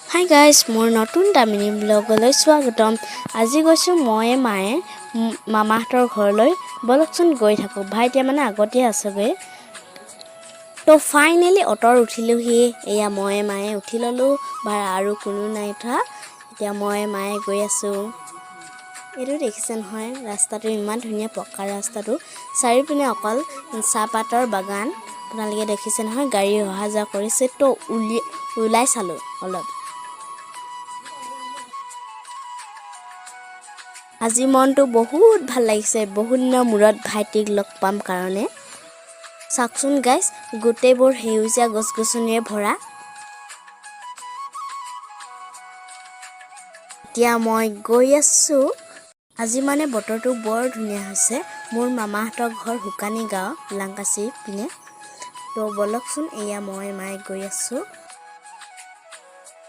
Hi guys, মোৰ নতুন এটা মিনি ব্লগলৈ স্বাগতম। আজি গৈছোঁ মই মায়ে মামাহঁতৰ ঘৰলৈ। ব'লকচোন, গৈ থাকোঁ। ভাইটিয়ে মানে আগতেই আছেগৈ। তো ফাইনেলি অট'ত উঠিলোহি। এয়া মই মায়ে উঠি ল'লোঁ ভাড়া, আৰু কোনো নাই উঠা। এতিয়া মই মায়ে গৈ আছোঁ। এইটো দেখিছে নহয়, ৰাস্তাটো ইমান ধুনীয়া, পকা ৰাস্তাটো, চাৰিওপিনে অকল চাহপাতৰ বাগান। আপোনালোকে দেখিছে নহয়, গাড়ী অহা যোৱা কৰিছে। তো ওলাই চালোঁ অলপ। আজি মনটো বহুত ভাল লাগিছে, বহুত দিনৰ মূৰত ভাইটিক লগ পাম কাৰণে। চাওকচোন গাইজ, গোটেইবোৰ সেউজীয়া গছ গছনিৰে ভৰা। এতিয়া মই গৈ আছোঁ। আজি মানে বতৰটো বৰ ধুনীয়া হৈছে। মোৰ মামাহঁতৰ ঘৰ শুকানী গাঁও, লাংকাচি পিনে। তো ব'লকচোন, এয়া মই মায়ে গৈ আছোঁ।